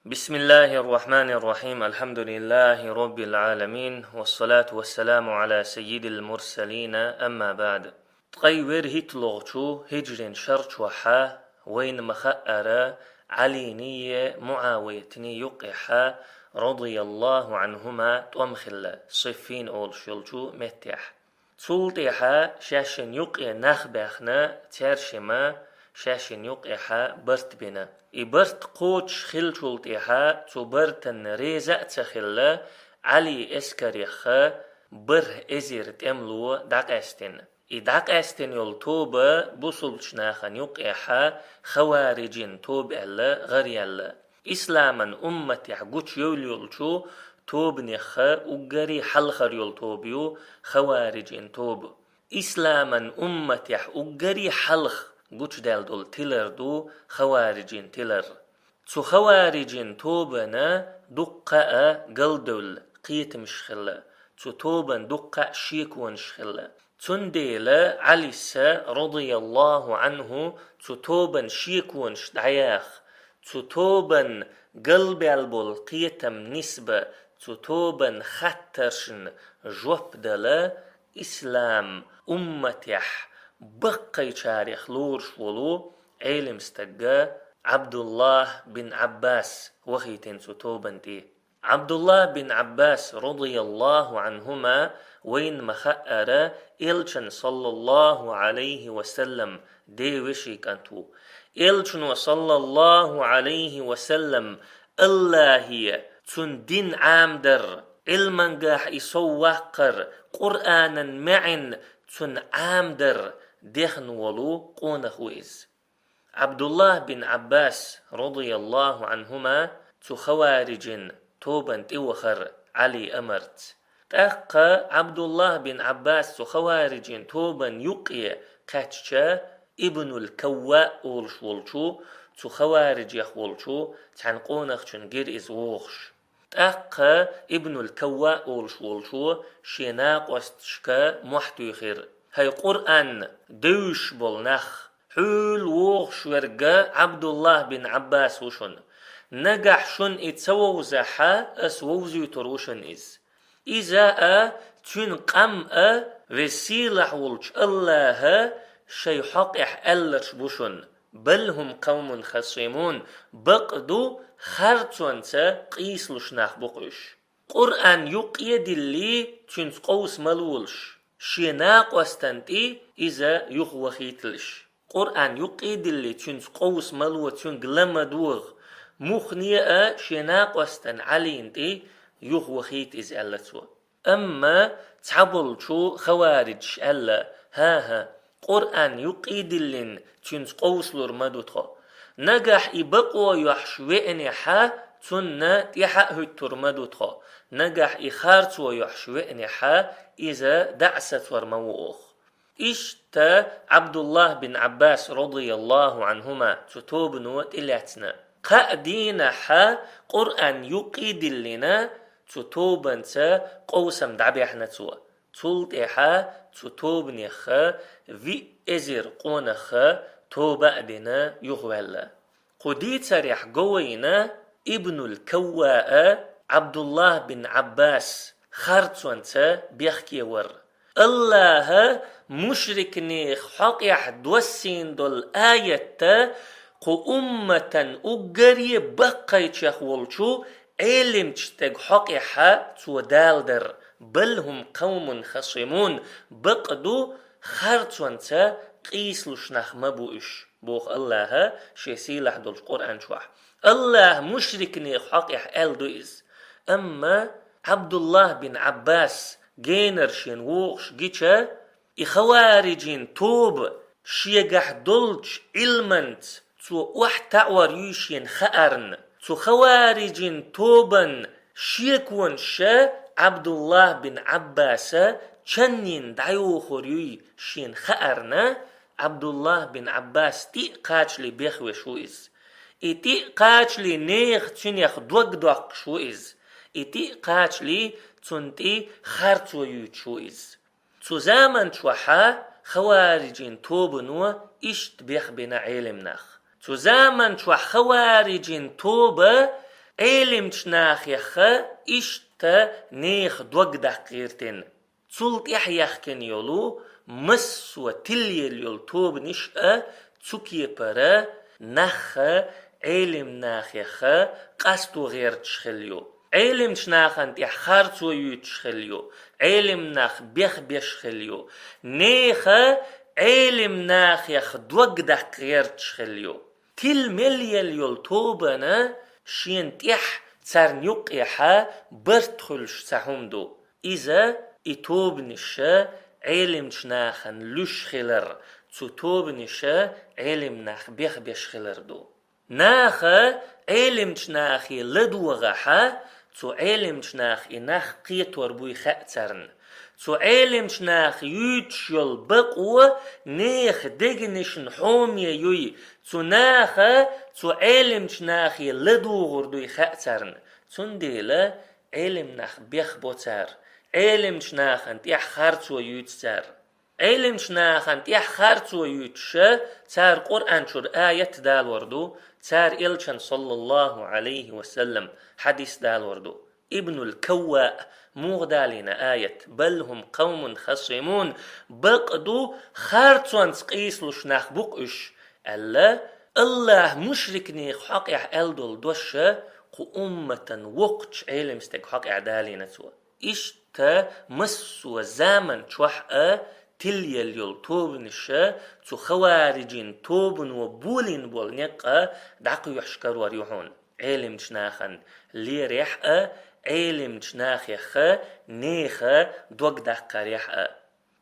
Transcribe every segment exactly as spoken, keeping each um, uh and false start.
بسم الله الرحمن الرحيم. الحمد لله رب العالمين. والصلاة والسلام على سيد المرسلين. أما بعد. Ткъе вуьрхӀитталагӀчу хӀиджрин шарчохьа вайна ма-хаъара Ӏалиний, МуӀавиятний юккъехьа, رضي الله عنهما, тӀом хилла, Сиффин олуш йолчу меттехь. Цул тӀаьхьа шаьшшинна юккъе нах баьхна, цаьршимма шаьшшинна юккъехьа барт бина. И барт кхочуш хиллачул тӀаьхьа цу бартанна реза а ца хилла, Ӏали эскарех бархӀ эзар тӀемало дӀакъаьстина. И дӀакъаьстина йолу тоба бусулбачу нахана юккъехьа хавариджин тоба аьлла гӀараяьлла. Исламан умматехь гучуевлла йолчу тобанех уггаре хьалхара йолу тоба ю хавариджин тоба. Исламан умматехь уггаре хьалха гучудаьлла долу тилар ду хавариджин тилар. Цу хавариджин тобанна дуккха а галдевлла кхетамаш хилла, цу тобанна дуккха а шеконаш хилла. Цундела Ӏалис, رضي الله عنه, цу тобанна шеконаш дӀаяха, цу тобанна галбаьлла болу кхетам нисба, цу тобанна хаттаршна жоп дала ислам умматехь баккхийчарех лоруш волу Ӏелим стаг Ӏабдуллахь бин Ӏаббас вахийтина цу тобанна тӀе. Ӏабдуллахь бин Ӏаббас, رضي الله عنهما, вайна ма-хаъара, Элчан, صلى الله عليه وسلم, ден вешин кӀант ву. Элчано, صلى الله عليه وسلم, Аллахье цуьнан дин Ӏамадар, Ӏилмангахь и совваккхар, Къуръанан маьӀна цунна Ӏамадар дехна волу къонах ву иза. Ӏабдуллахь бин Ӏаббас, رضي الله عنهما, цу хавариджин тобанна тӀе вахара Ӏалин амарца. ТӀаккха Ӏабдуллахь бин Ӏаббас цу хавариджин тобанна юккъе кхаьчча, Ибнул Кавва олуш волчу, цу хавариджех волчу цхьана къонахчун гира иза вогӀуш. ТӀаккха Ибнул Кавва олуш волчо шен накъосташка мохь туьйхира: «ХӀай Къуръан девзаш болу нах, хьуьлла вогӀуш верг Ӏабдуллахь бин Ӏаббас ву шуна. Нагахь шуна и ца вовзахь, ас вовзуьйтур ву шуна иза». Иза а, цуьнан къам а Веза-Сийлахь волчу Аллахьа шайн хьокъехь аьлларш бу шуна: «بل هم قوم خصمون», бакъ ду, харцонца къийсалуш нах бу-кх уьш. Къуръан юккъе а диллий, цуьнца къовса ма лолаш, шен накъостан тӀе иза юхавахийталаш. Къуръан юккъе а диллий, цуьнца къовса ма ло, цуьнга ла ма догӀа, муххале а шен накъостан Ӏалин тӀе юхавахийта иза, аьлла цо. Амма цхьаболчу хавариджаша аьлла: «ХӀан-хӀа, Къуръан юккъе а диллина, цуьнца къовсалур ма ду тхо. Нагахь и бакъо йохьуш веанехь, цунна тӀаьхьа а хӀуьттур ма ду тхо. Нагахь и харцо йохьуш веанехь, иза дӀа а сацор ма ву оха». Иштта Ӏабдуллахь бин Ӏаббас, رضي الله عنهما, цу тобано тӀелаьцна. Кхаа дийнахь Къуръан юккъе а диллина, цу тобанца къовсам дӀабаьхьна цо. Цул тӀаьхьа цу тобанех виъ эзар къонах тоба а дина юхаваьлла. Кху дийцарехь го вайна Ибнул Кавва а, Ӏабдуллахь бин Ӏаббас харцонца бехке вар. Аллахьа мушрикнех хьокъехь доссийна долу аятта кху умматан уггаре баккхийчех волчу Ӏелимчу стеган хьокъехьа цо даладар: «بل هم قوم خصمون», бакъ ду, харцонца къийсалуш нах ма бу уьш, боху Аллахьа шен сийлахь долчу Къуръан чохь. Аллахьа мушрикнех хьокъехь аьлла ду иза. Амма Ӏабдуллахь бин Ӏаббас генара шена вогӀуш гича, и хавариджин тоба шегахь долчу Ӏилманца цо охьатаӀор юй шена хаарна. Цу хавариджин тобан шеконаша Ӏабдуллахь бин Ӏаббаса чаннин дӀайохур юй шена хаарна, Ӏабдуллахь бин Ӏаббас тӀе а кхачале бехвеш ву иза. И тӀе а кхачале нехан цуьнех дог доккхуш ву иза. И тӀе а кхачале цунна тӀе харцо юьйцуш ву иза. Цу заман чохьа хавариджин тобано иштта бехбина Ӏелимнах. Цу заман чохь хавариджин тоба Ӏелимчу нахеха иштта нехан дог даккха гӀертина. Цул тӀаьхьа яьхкина йолу массо а тилъелла йолу тобанаш а цу кепара нахха Ӏелим нахеха къасто гӀерташ хилла ю. Ӏелимчу нахана тӀехь харцо юьйцуш хилла ю. Ӏелим нах бехбеш хилла ю. Нехан Ӏелим нахех дог даккха гӀерташ хилла ю. Тила мел елла йолу тобана шена тӀехь царна юккъехьа барт хуьлуш цхьа хӀума ду. Иза и тобанаша Ӏелимчу нахана луьш хилар, цу тобанаша Ӏелим нах бехбеш хилар ду. Наха Ӏелимчу нахе ладогӀахьа, цу Ӏелимчу наха и нах кхетор буй хаьа царна. Цу Ӏелимчу наха юьйцуш йолу бакъо нехан дегнашна хьоме юй, цу наха цу Ӏелимчу нахе ладугӀур дуй хаьа царна. Цундела Ӏелим нах бехбо цара. Ӏелимчу нахана тӀехь харцо юьйцу цара. Ӏелимчу нахана тӀехь харцо юьйцуша, цара Къуръан чуьра аят далор ду, цара элчан, саллаллаху Ӏалайхи ва саллам, хьадис далор ду. Ибнул Кавва муха далийна аят: «Бал хӀум къавмун хасимун», бакъ ду, харцонца къийсалуш нах бу-кх уьш, аьлла, Аллаха мушрикнех хьокъехь аьлла долу доша кху умматан воккхачу Ӏелим стеган хьокъехь далийна цо. Иштта массо а заман чохь а тилъелла йолу тобанаша цу хавариджийн тобано болийна болу некъа дӀакхоьхьуш карор ю хьуна. Ӏелимчу нахана лерехь а, Ӏелимчу нахеха неха дог даккхарехь а.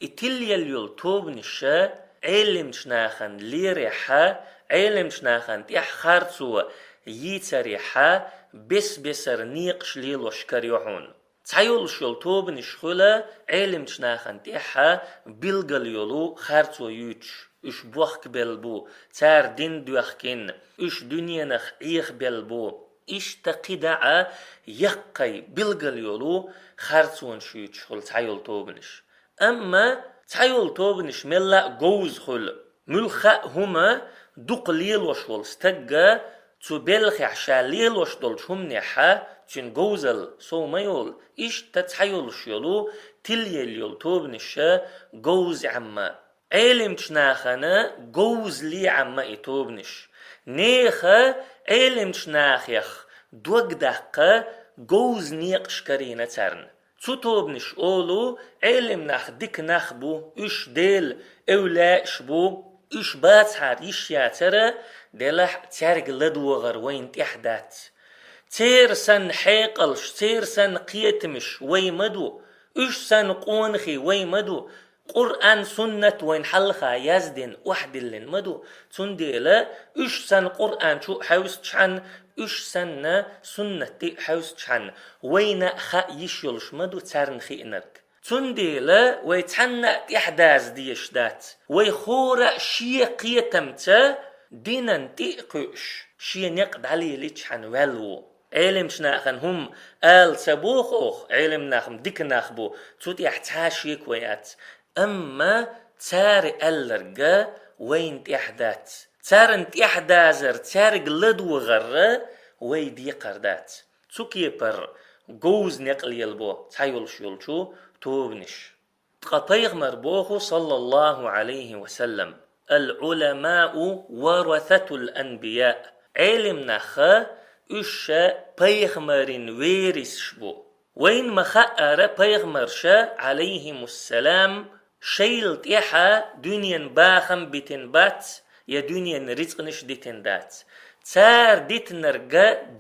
И тилъелла йолу тобанаша Ӏелимчу нахана лерехьа, Ӏелимчу нахана тӀехь харцо йийцарехьа, бес-бесара некъаш лелош карайо хьуна. Цхьайолуш йолу тобанаш хуьла Ӏелимчу нахана тӀехьа билгал йолу харцо юьйцуш. Уьш бохкабелла бу, цара дин доьхкина, уьш дуьненах Ӏехабелла бу. Иштта кхидӀа а яккхий билгал йолу харцонаш юьйцуш хуьлу цхьайолу тобанаш. Амма цхьайолу тобанаш мелла а говза хуьлу. Муьлхха а хӀума дукха лелош волу стагга цу белхехь ша лелош долчу хӀуманехьа цуьнан говзалла сов ма йолу, иштта цхьайолуш йолу, тилъелла йолу тобанаша говза Ӏемма. Ӏелимчу нахана говза ле Ӏемма и тобанаш. Неха Ӏелимчу нахех дог даккха говза некъаш карийна царна. Цу тобанаш олу, Ӏелим нах дика нах бу, уьш Делан эвлааш бу, уьш бацахьара йиш яцара, делахь а цаьрга ладогӀар вайна тӀехь дац. Церан санна хьекъалш, церан санна кхетамаш вай ма ду, уьш санна къонахий вай ма ду, Къуръан, суннат вайна хьалха яздина, охьадиллина ма ду. Цундела уьш санна Къуръан чу а хьевсчхьана, уьш санна суннат тӀе а хьевсчхьана, вайна а хаа йиш йолуш ма ду царна хиънарг. Цундела вай цхьанна а тӀаьхьадаза дезаш дац. Вай хӀора а шен кхетамца динан тӀе а кхуьуш, шен некъ дӀалеличхьана ваьлла ву. Ӏелимчу нахана хӀума ала ца боху оха, Ӏелим нах-м дика нах бу, цу тӀехь цхьа шеко яц. Амма цара аьлларг вайна тӀехь дац. Царна тӀехь дазар, цаьрга ладогӀар вай декхар дац. Цу кепара говза некъ лелабо цхьайолуш йолчу тобанаш. Ткъа пайхамар боху, саллаллаху Ӏалайхи ва саллам: «Ал-Ӏуламау варасатул анбияъ». Ӏелим нах, уьш пайхамарийн верисаш бу. Вайна ма-хаъара, пайхамарша, Ӏалайхимуссалам, шайла тӀаьхьа дуьненан бахам битина бац, я дуьненан рицкъанаш дитина дац. Цара дитинарг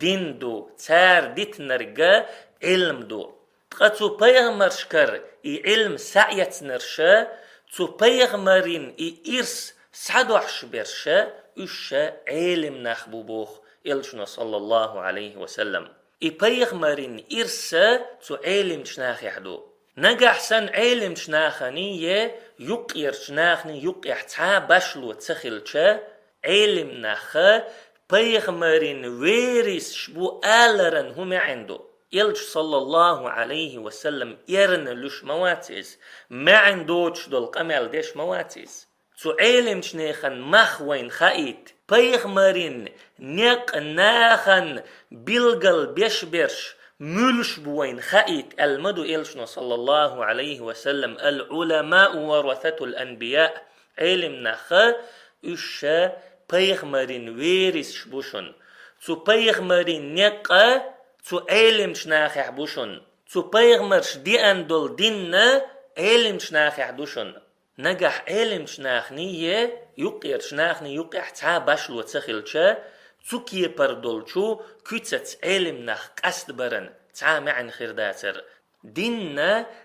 дин ду, цара дитинарг Ӏилм ду. Ткъа цу пайхамаршкара и Ӏилм схьаэцнарша, цу пайхамарийн и ирс схьадохьуш берша, уьш Ӏелим нах бу боху элчано, саллаллаху Ӏалайхи ва саллам. И пайхамарийн ирс цу Ӏелимчу нахехь ду. Нагахь санна Ӏелимчу наханий е юккъерчу наханий юккъехь цхьа башло ца хилча, Ӏелим нах пайхамарийн верисаш бу аларан хӀун маьӀна ду? Элча, саллаллаху Ӏалайхи ва саллам, эрна луьш ма вац иза, маьӀна доцуш долу къамел деш ма вац иза. Цу Ӏелимчу нехан мах вайна хаийта, пайхамарийн некъ нахана билгал беш берш муьлш бу вайна хаийта, аьлла ма ду элчано, саллаллаху Ӏалайхи ва саллам: «Ал-Ӏуламау варасатул анбияъ». Ӏелим нах, уьш ша пайхамарийн верисаш бу шуна. Цу пайхамарийн некъ цу Ӏелимчу нахехь бу шуна. Цу пайхамарша деана долу дин Ӏелимчу нахехь ду шуна. Нагахь Ӏелимчу нахний е юккъерчу нахний юккъехь цхьа а башло ца хилча, цу кепара долчу куьцаца Ӏелим нах къастабаран цхьа а маьӀна хир дацара. Дин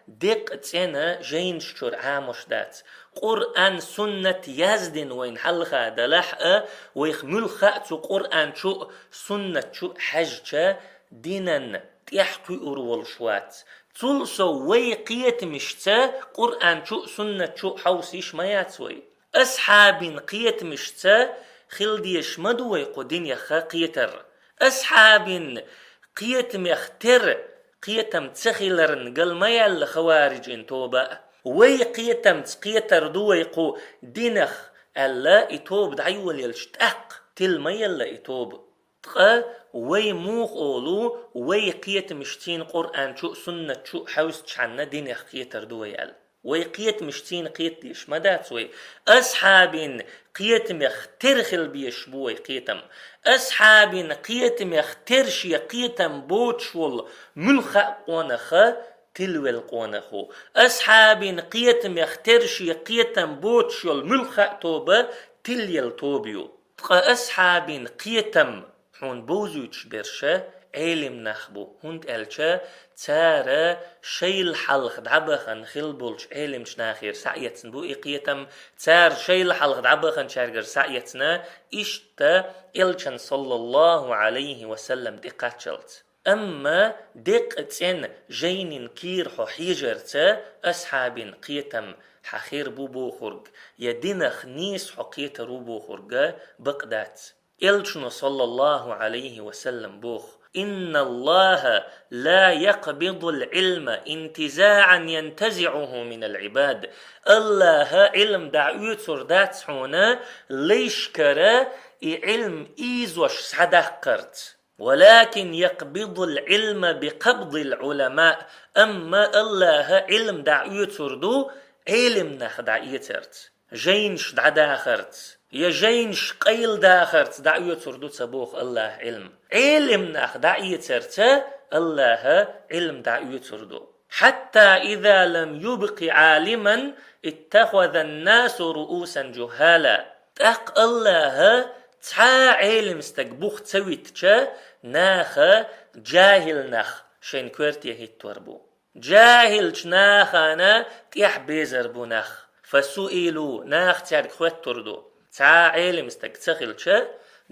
декъа цӀена жайнаш чуьра Ӏамош дац. Къуръан, суннат яздина вайна хьалха далахь а, вайх муьлхха а цу Къуръан чу а, суннат чу а хьаьжча, динан тӀехь кхуьур волуш вац. Цул сов вай кхетамашца Къуръан чу а, суннат чу а хьовса йиш ма яц вай. Асхьабийн кхетамашца хила дезаш ма ду вай кху динех кхетар. Асхьабийн кхетамех тера кхетам ца хиларна гал ма яьлла хавариджийн тоба а. Вай кхетамца кхетар ду вай кху динах аьлла, и тоба дӀайолаелча тӀаккха тила ма елла и тоба. Ткъа вай муха олу, вай кхетамашцийна Къуръан чу а, суннат чу а хьовсучхьанна динех кхетар ду вай аьлла? Вай кхетамашцийна кхета дезаш ма дац вай. Асхьабийн кхетамех тера хила безаш бу вай кхетам. Асхьабийн кхетамех тера шен кхетам боцуш волу муьлхха а къонах тилавелла къонах ву. Асхьабийн кхетамех тера шен кхетам боцуш йолу муьлхха а тоба тилъелла тоба ю. Ткъа асхьабийн кхетам хьуна бовзуьйтуш берш Ӏелим нах бу, хӀунда аьлча цара шайла хьалха дӀабахана хилла болчу Ӏелимчу нахера схьаэцна бу и кхетам, цара шайла хьалха дӀабаханчаьргара схьаэцна, иштта элчан, саллаллаху Ӏалайхи ва саллам, тӀекхаччалц. Амма декъа цӀена жайнин кийра хьо хьежарца асхьабийн кхетам хьан хир бу бохург, я динах нийса хьо кхетар ву бохург бакъ дац. Элчано, саллаллаху Ӏалайхи ва саллам, боху: «Инналлаха ла якъбидул Ӏилма интизаӀан янтазиӀуху минал Ӏибад». Аллаха Ӏилм дӀаоьцур дац хьуна лайшкара и Ӏилм ийзош схьадаккхарца. «Валакин якъбидул Ӏилма бикъабдил Ӏулама», амма Аллаха Ӏилм дӀаоьцур ду Ӏелим нах дӀаэцарца, жайнаш дӀадахарца, я жайнаш къайладахарца дӀаоьцур ду ца боху Аллаха Ӏилм. Ӏелим нах дӀаэцарца Аллаха Ӏилм дӀаоьцур ду. «Хьатта иза лам юбкъи Ӏалиман иттахазан насу руусан жуххала». ТӀаккха Аллаха цхьа а Ӏелим стаг бух ца витча, наха жахӀил нах шайн коьрте хӀиттор бу. ЖахӀилчу нахана тӀехь безар бу нах. «Фасуилу», наха цаьрга хоьттур ду. Цхьа а Ӏелим стаг ца хилча,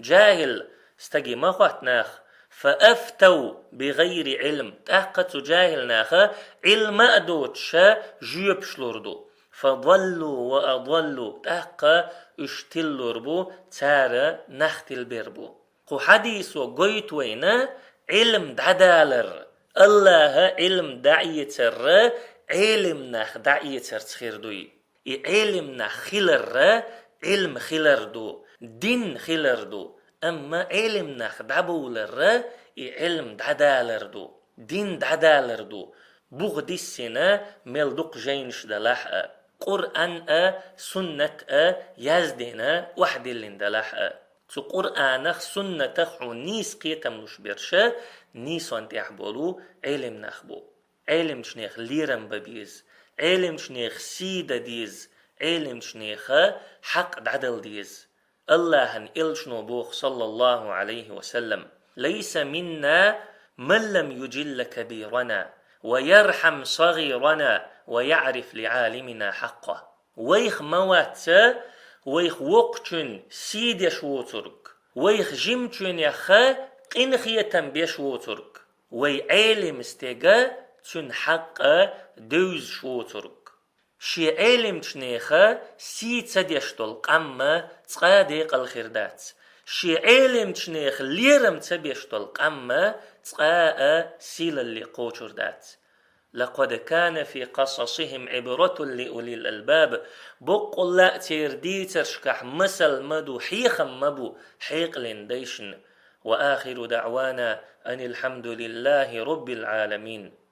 жахӀил стаге ма хотту наха. «Фа афтав би гӀайри Ӏилм», тӀаккха цу жахӀил наха Ӏилма а доцуша жоьпаш лур ду. «Фа даллу ва адаллу», тӀаккха уьш тиллур бу, цара нах тилбер бу. Кху хьадисо гойту вайна Ӏилм дӀадалар, Аллаха Ӏилм дӀаэцарра Ӏелим нах дӀаэцарца хир дуй. И Ӏелим нах хиларра Ӏилм хилар ду, дин хилар ду, амма Ӏелим нах дӀабовларра и Ӏилм дӀадалар ду, дин дӀадалар ду, бух диссина мел дукха жайнаш далахь а, Къуръан а, суннат а яздина, охьадиллина далахь а. Цу Къуръанах, суннатах хьуна нийса кхетам луш берш нийсонан тӀехь болу Ӏелим нах бу. Ӏелимчу нехан лерам бан беза, Ӏелимчу нехан сий дан деза, Ӏелимчу нехан хьакъ дӀадала деза. Аллахьан элчано боху, саллаллаху Ӏалайхи ва саллам: «Лайса минна ман лам южилла кабирана, ва ярхьам сагӀирана, ва яӀриф ли Ӏалимина хьакъа». Вайх ма вац вайх воккхачун сий деш воцург, вайх жимачунех къинхетам беш воцург, вай Ӏелим стега цуьнан хьакъ девзаш воцург. Шен Ӏелимчу нехан сий ца деш долу къам цкъа а декъал хир дац. Шен Ӏелимчу нехан лерам ца беш долу къам цкъа а сийлалле кхочур дац. لقد كان في قصصهم عبرة لأولي الألباب. Боккъала а церан дийцаршкахь масал ма ду, хьехам ма бу хьекъален дайшна. وآخر دعوانا أن الحمد لله رب العالمين.